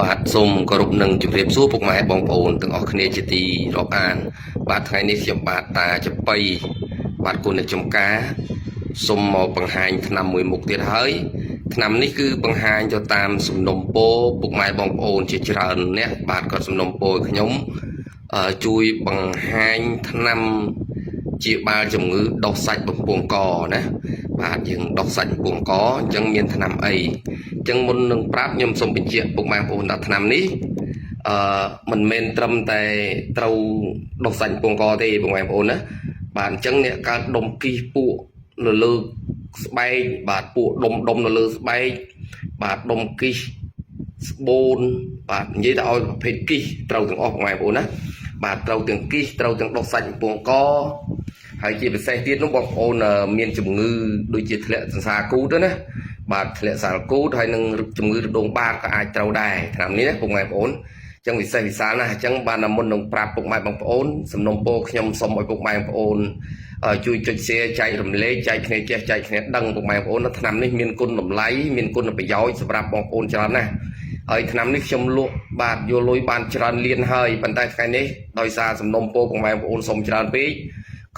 បាទសូមគោរពនឹងជម្រាបសួរពុកម៉ែបងប្អូនទាំងអស់គ្នាជាទីរាប់អាន បាទថ្ងៃនេះខ្ញុំបាទតាចបៃបាទគុណអ្នកចំការសូមមកបង្ហាញថ្នាំមួយមុខទៀតហើយថ្នាំនេះគឺបង្ហាញទៅតាមសំណុំពរពុកម៉ែបងប្អូនជាច្រើនអ្នកបាទគាត់សំណុំពរឲ្យខ្ញុំជួយបង្ហាញថ្នាំជាបាលជំងឺដុសសាច់បំពង់កណាបាទយើងដុសសាច់បំពង់កអញ្ចឹងមានថ្នាំអីអញ្ចឹងមុននឹងប្រាប់ខ្ញុំសូមបញ្ជាក់ពុកម៉ែបងប្អូនថាថ្នាំនេះអឺមិនមែនត្រឹមតែត្រូវដុសសាច់បំពង់កទេពុកម៉ែបងប្អូនណាបាទអញ្ចឹងអ្នកកើតដុំគីសពួកនៅលើស្បែកបាទពួកដុំដុំនៅលើស្បែកបាទដុំគីសស្បូនបាទនិយាយទៅឲ្យប្រភេទគីសត្រូវទាំងអស់ពុកម៉ែបងប្អូនណាបាទត្រូវទាំងគីសត្រូវទាំងដុសសាច់បំពង់កហើយជាពិសេសទៀតនោះបងប្អូនមានជំងឺដូចជាធ្លាក់សរសៃគូទណាបាទធ្លាក់សាល់គូទហើយនឹងជំងឺរដូងបាតក៏អាចត្រូវដែរថ្នាំនេះណាពុកម៉ែបងប្អូនអញ្ចឹងវិសេសវិសាលណាស់អញ្ចឹងបានតែមុននឹងប្រាប់ពុកម៉ែបងប្អូនសំណុំពរខ្ញុំសូមឲ្យពុកម៉ែបងប្អូនជួយចុច share ចែករំលែកចែកគ្នាចេះចែកគ្នាដឹងពុកម៉ែបងប្អូនថាថ្នាំនេះមានគុណតម្លៃមានគុណប្រយោជន៍សម្រាប់បងប្អូនច្រើនណាស់ហើយថ្នាំនេះខ្ញុំលក់បាទយកលុយបានច្រើនលានហើយប៉ុន្តែថ្ងៃនេះដោយសារសំណុំពរពុកម៉ែបងប្អូនសុំច្រើនពេក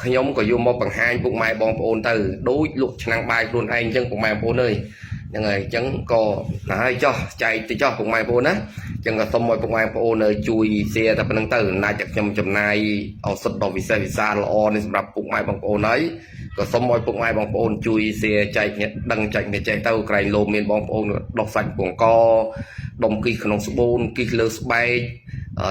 ខ្ញុំក៏យកមកបង្ហាញពុកម៉ែបងប្អូនទៅដូចលក់ឆ្នាំងបាយខ្លួនឯងអញ្ចឹងពុកម៉ែបងប្អូនអើយហ្នឹងហើយអញ្ចឹងក៏ណាហើយចោះចែកទៅចោះពុកម៉ែបងប្អូនណាអញ្ចឹងក៏សូមឲ្យពុកម៉ែបងប្អូនជួយ share តែប៉ុណ្្នឹងទៅណាច់តែខ្ញុំចំណាយឱសថដ៏វិសេសវិសាលល្អនេះសម្រាប់ពុកម៉ែបងប្អូនហើយក៏សូមឲ្យពុកម៉ែបងប្អូនជួយ share ចែកគ្នាដឹងចែកគ្នាចេះទៅក្រែងលោមានបងប្អូនដុសសាច់ពងកដុំគីសក្នុងស្បូនគីសលើស្បែក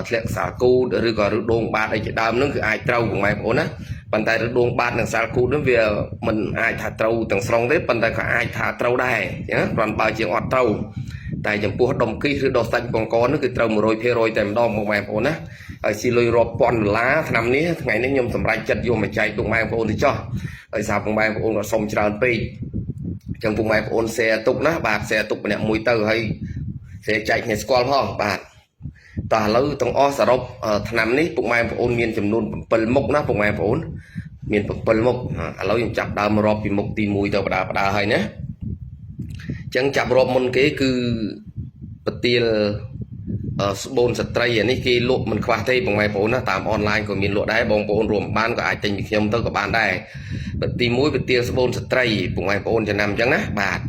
ធ្លាក់សាល់គូតឬក៏ឬដងបាតអីជាដើមហ្នឹងគឺអាចត្រូវពុកម៉ែបងប្អូនណាប៉ុន្តែឬដងបាតនិងសាល់គូតហ្នឹងវាមិនអាចថាត្រូវទាំងស្រុងទេប៉ុន្តែក៏អាចថាត្រូវដែរណាគ្រាន់បើជាងអត់ត្រូវតែចំពោះដុំគីសឬដុសសាច់ពងកនោះគឺត្រូវ100%តែម្ដងពុកម៉ែបងប្អូនណាហើយស៊ីលុយរាប់ពាន់ដុល្លារឆ្នាំនេះថ្ងៃនេះខ្ញុំសម្រេចចិត្តយកមកចែកពុកម៉ែបងប្អូនទៅចោះដោយសារពុកម៉ែបងប្អូនក៏សុំច្រើនពេកអញ្ចឹងពុកម៉ែបងប្អូន share ទុកណាបាទ share ទុកម្នាក់មួយទៅហើយ share ចែកគ្នាស្គាល់ផងបាទតោះឥឡូវទាំងអស់សរុបឆ្នាំនេះពុកម៉ែបងប្អូនមានចំនួន7មុខណាពុកម៉ែបងប្អូនមាន7មុខឥឡូវខ្ញុំចាប់ដើមរាប់ពីមុខទី1ទៅបដាបដាហើយណាអញ្ចឹងចាប់រាប់មុនគេគឺប្រទាលស្បូនស្ត្រីអានេះគេលក់មិនខ្វះទេពុកម៉ែបងប្អូនណាតាមអនឡាញក៏មានលក់ដែរបងប្អូនរួមបានក៏អាចទិញពីខ្ញុំទៅក៏បានដែរទី1ប្រទាលស្បូនស្ត្រីពុកម៉ែបងប្អូនចំណាំអញ្ចឹងណាបាទ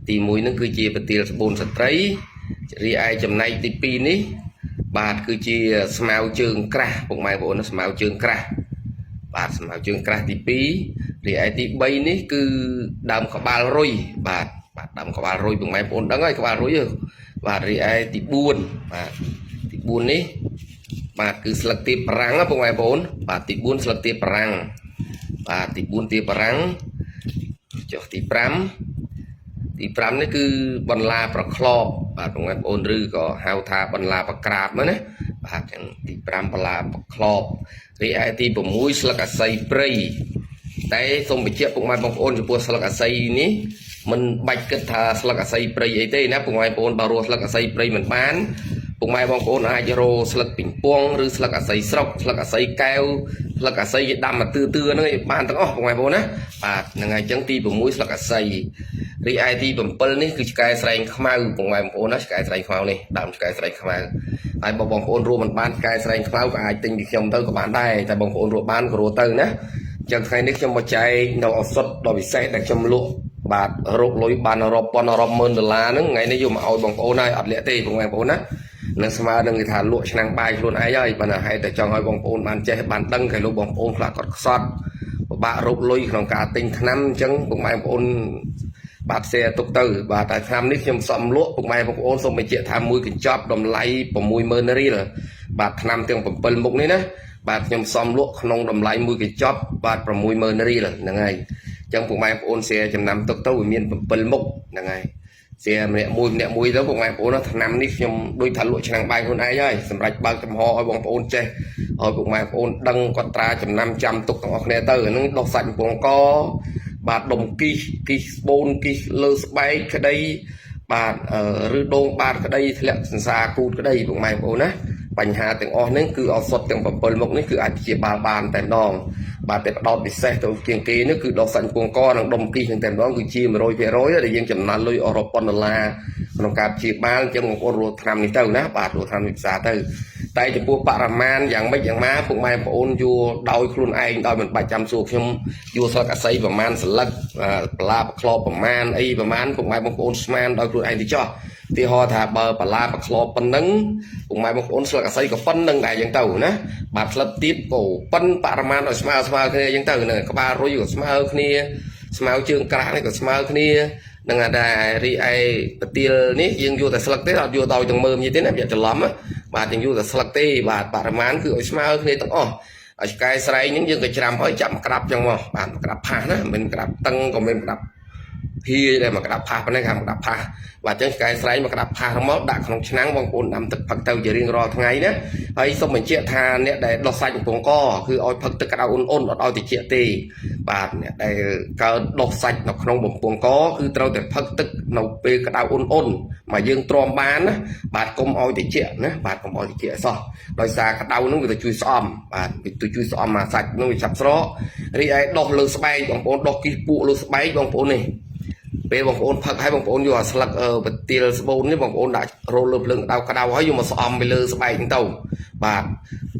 ទី1នឹងគឺជាប្រទាលស្បូនស្ត្រីរីឯចំណែកទី2នេះបាទគឺជាស្មៅជើងក្រាស់ពុកម៉ែបងប្អូនស្មៅជើងក្រាស់បាទស្មៅជើងក្រាស់ទី2រីឯទី3នេះគឺដើមក្បាលរុយបាទបាទដើមក្បាលរុយពុកម៉ែបងប្អូនដឹងហើយក្បាលរុយបាទរីឯទី4បាទទី4នេះបាទគឺស្លឹកទៀបបារាំងពុកម៉ែបងប្អូនបាទទី4ស្លឹកទៀបបារាំងបាទទី4ទៀបបារាំងចុះទី5ទី5នេះគឺបន្លាប្រក្របបាទបងប្អូនឬក៏ហៅថាបន្លាប្រក្រាបណាបាទចឹងទី5បន្លាប្រក្របរីឯទី6ស្លឹកអាស័យព្រៃតែសូមបញ្ជាក់ពុកម៉ែបងប្អូនចំពោះស្លឹកអាស័យនេះមិនបាច់គិតថាស្លឹកអាស័យព្រៃអីទេណាពុកម៉ែបងប្អូនបើរស់ស្លឹកអាស័យព្រៃមិនបានពុកម៉ែបងប្អូនអាចរកស្លឹកពីងពងឬស្លឹកអាស័យស្រុកស្លឹកអាស័យកែវស្លឹកអាស័យគេដាំមកទឿទឿហ្នឹងឯងបានទាំងអស់ពុកម៉ែបងប្អូនណាបាទហ្នឹងហើយអញ្ចឹងទី6ស្លឹកអាស័យរីឯទី7នេះគឺឆ្កែស្រែងខ្មៅពុកម៉ែបងប្អូនណាឆ្កែស្រែងខ្មៅនេះដើមឆ្កែស្រែងខ្មៅហើយបើបងប្អូនរួមមិនបានឆ្កែស្រែងខ្មៅក៏អាចទិញពីខ្ញុំទៅក៏បានដែរតែបងប្អូនរួមបានក៏រស់ទៅណាអញ្ចឹងថ្ងៃនេះខ្ញុំមកចែកនៅឱសថដ៏ពិសេសដែលខ្ញុំលក់បាទរកលុយបានរាប់ពាន់រាប់ម៉ឺនដុល្លារហ្នឹងថ្ងៃនេះយកមកឲ្យបងប្អូនហើយអត់លាក់ទេបងប្អូនណានឹងស្មើនឹងគេថាលក់ឆ្នាំងបាយខ្លួនឯងហើយប៉ុន្តែហេតុតែចង់ឲ្យបងប្អូនបានចេះបានដឹងគេលោកបងប្អូនខ្លះគាត់ខ្សត់ពិបាករកលុយក្នុងការទិញថ្នាំអញ្ចឹងពុកម៉ែបងប្អូនបាទ share ទុកទៅបាទតែថ្នាំនេះខ្ញុំសំលក់ពុកម៉ែបងប្អូនសូមបញ្ជាក់ថាមួយកញ្ចប់តម្លៃ60000រៀលបាទថ្នាំទាំង7មុខនេះណាបាទខ្ញុំសំលក់ក្នុងតម្លៃមួយកញ្ចប់បាទ60000រៀលហ្នឹងហើយអញ្ចឹងពុកម៉ែបងប្អូន share ចំណាំទុកទៅវាមាន7មុខហ្នឹងហើយ share ម្នាក់មួយម្នាក់មួយទៅពុកម៉ែបងប្អូនថ្នាំនេះខ្ញុំដូចថាលក់ឆ្នាំងបាយខ្លួនឯងហើយសម្រាប់បើកចំហឲ្យបងប្អូនចេះឲ្យពុកម៉ែបងប្អូនដឹងគាត់ត្រាចំណាំចាំទុកទាំងអស់គ្នាទៅហ្នឹងដុសសាច់ពងកបាទដុំគីសគីសស្បូនគីសលើស្បែកក្តីបាទឬដងបាតក្តីធ្លាក់សន្សាគូតក្តីពុកម៉ែបងប្អូនណាបញ្ហាទាំងអស់ហ្នឹងគឺឱសថទាំង7មុខនេះគឺអាចព្យាបាលបានតែម្ដងបាទតែផ្ដោតពិសេសទៅជាងគេនេះគឺដុសសាច់ពងកនិងដុំគីសនឹងតែម្ដងគឺជា100%ដែលយើងចំណាយលុយអស់រាប់ពាន់ដុល្លារ ក្នុងការព្យាបាលអញ្ចឹងបងប្អូនរកថ្នាំនេះទៅណាបាទរកថ្នាំនេះពិសាទៅតែចំពោះបរិមាណយ៉ាងម៉េចយ៉ាងម៉ាពុកម៉ែបងប្អូនយួរដោយខ្លួនឯងដោយមិនបាច់ចាំសួរខ្ញុំយួរស្លឹកអាស័យប្រមាណស្លឹកបន្លាប្រក្លោប្រមាណអីប្រមាណពុកម៉ែបងប្អូនស្មានដោយខ្លួនឯងទៅចោះទីហោថាបើបន្លាប្រក្លោប៉ុណ្ណឹងពុកម៉ែបងប្អូនស្លឹកអាស័យក៏ប៉ុណ្ណឹងដែរអញ្ចឹងទៅណាបាទស្លឹកទៀតក៏ប៉ុនបរិមាណឲ្យស្មើស្មើគ្នាអញ្ចឹងទៅហ្នឹងក្បាលរុយក៏ស្មើគ្នាស្មើជើងក្រាស់នេះក៏ស្មើគ្នានឹងតែរីឯពទាលនេះយើងយកតែស្លឹកទេអត់យកដោយទាំងមើមទេណាវាច្រឡំបាទយើងយកតែស្លឹកទេបាទបរិមាណគឺឲ្យស្មើគ្នាទាំងអស់ឲ្យឆ្កែស្រែងហ្នឹងយើងក៏ច្រាំហើយចាប់ក្រាបចឹងមកបាទក្រាបផាសណាមិនក្រាបតឹងក៏មិនក្រាបហៀដែរមកក្តាប់ផាសប៉ុណ្ណេះគេមកក្តាប់ផាសបាទអញ្ចឹងឆ្កែស្រែងមកក្តាប់ផាសហ្នឹងមកដាក់ក្នុងឆ្នាំងបងប្អូនដាំទឹកផឹកទៅជារៀងរាល់ថ្ងៃណាហើយសូមបញ្ជាក់ថាអ្នកដែលដោះសាច់កំពង់កគឺឲ្យផឹកទឹកក្តៅអ៊ុនអ៊ុនអត់ឲ្យត្រជាក់ទេបាទអ្នកដែលកើតដោះសាច់នៅក្នុងបំពង់កគឺត្រូវតែផឹកទឹកនៅពេលក្តៅអ៊ុនអ៊ុនមកយើងទ្រាំបានណាបាទកុំឲ្យត្រជាក់ណាបាទកុំឲ្យត្រជាក់សោះដោយសារក្តៅហ្នឹងវាទៅជួយស្អំបាទវាទៅជួយស្អំអាសាច់ហ្នឹងវាឆាប់ស្រករីឯដោះលើស្បែកបងប្អូនដោះគិះពួកលើស្បែកបងប្អូននេះពេលបងប្អូនផឹកហើយបងប្អូនយកអាស្លឹកពទាលស្បូននេះបងប្អូនដាក់រោលលើភ្លើងក្តៅក្តៅហើយយកមកស្អំពីលើស្បែកហ្នឹងទៅបាទ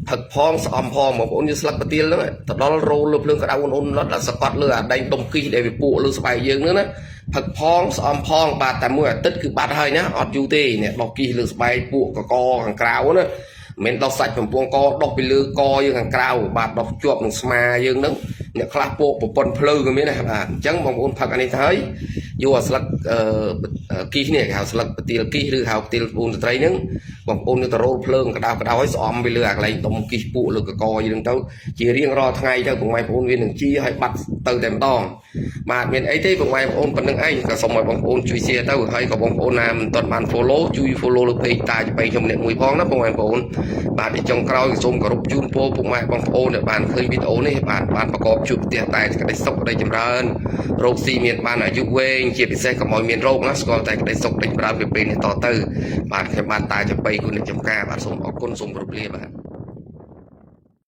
ផឹកផងស្អំផងបងប្អូនយកស្លឹកពទាលហ្នឹងទៅដល់រោលលើភ្លើងក្តៅអ៊ុនៗដល់សកត់លើអាដែងដុំគិះដែលវាពួកលើស្បែកយើងហ្នឹងណាផឹកផងស្អំផងបាទតែមួយអាទិត្យគឺបាត់ហើយណាអត់យូរទេអ្នកដោះគិះលើស្បែកពួកកកខាងក្រៅណាមិនដោះសាច់បំពង់កដោះពីលើកយើងខាងក្រៅបាទដោះជាប់នឹងស្មាយើងហ្នឹងអ្នកខ្លះពោកប្រពន្ធភ្លៅក៏មានដែរបាទអញ្ចឹងបងប្អូនផឹកអានេះទៅហើយយកអាស្លឹកអឺគីសនេះគេហៅស្លឹកពទាលគីសឬហៅពទាលបូនស្ត្រីហ្នឹងបងប្អូនយកទៅរោលភ្លើងក្តៅក្តៅឲ្យស្អំពីលើអាកន្លែងដុំគីសពួកលើកកយើងទៅជារៀងរាល់ថ្ងៃទៅពុកម៉ែបងប្អូនវានឹងជាឲ្យបាត់ទៅតែម្ដងបាទមានអីទេពុកម៉ែបងប្អូនប៉ុណ្្នឹងឯងក៏សូមឲ្យបងប្អូនជួយ share ទៅហើយក៏បងប្អូនណាមិនទាន់បាន follow ជួយ follow លើ page តាចបៃខ្ញុំម្នាក់មួយផងណាពុកម៉ែបងប្អូនបាទទីចុងក្រោយសូមគោរពជូនពរពុកម៉ែបងប្អូនដែលបានឃើញវីដេអូនេះបាទបានប្រកបជួបផ្ទះតែក្តីសុខក្តីចម្រើនរោគស៊ីមានបានអាយុវែងជាពិសេសកុំឲ្យមានរោគណាស្គាល់តែក្តីសុខក្តីចម្រើនពីពេលនេះតទៅបាទខ្ញុំបាទតាចបៃគុណចំការបាទសូមអរគុណសូមគោរពលាបាទ។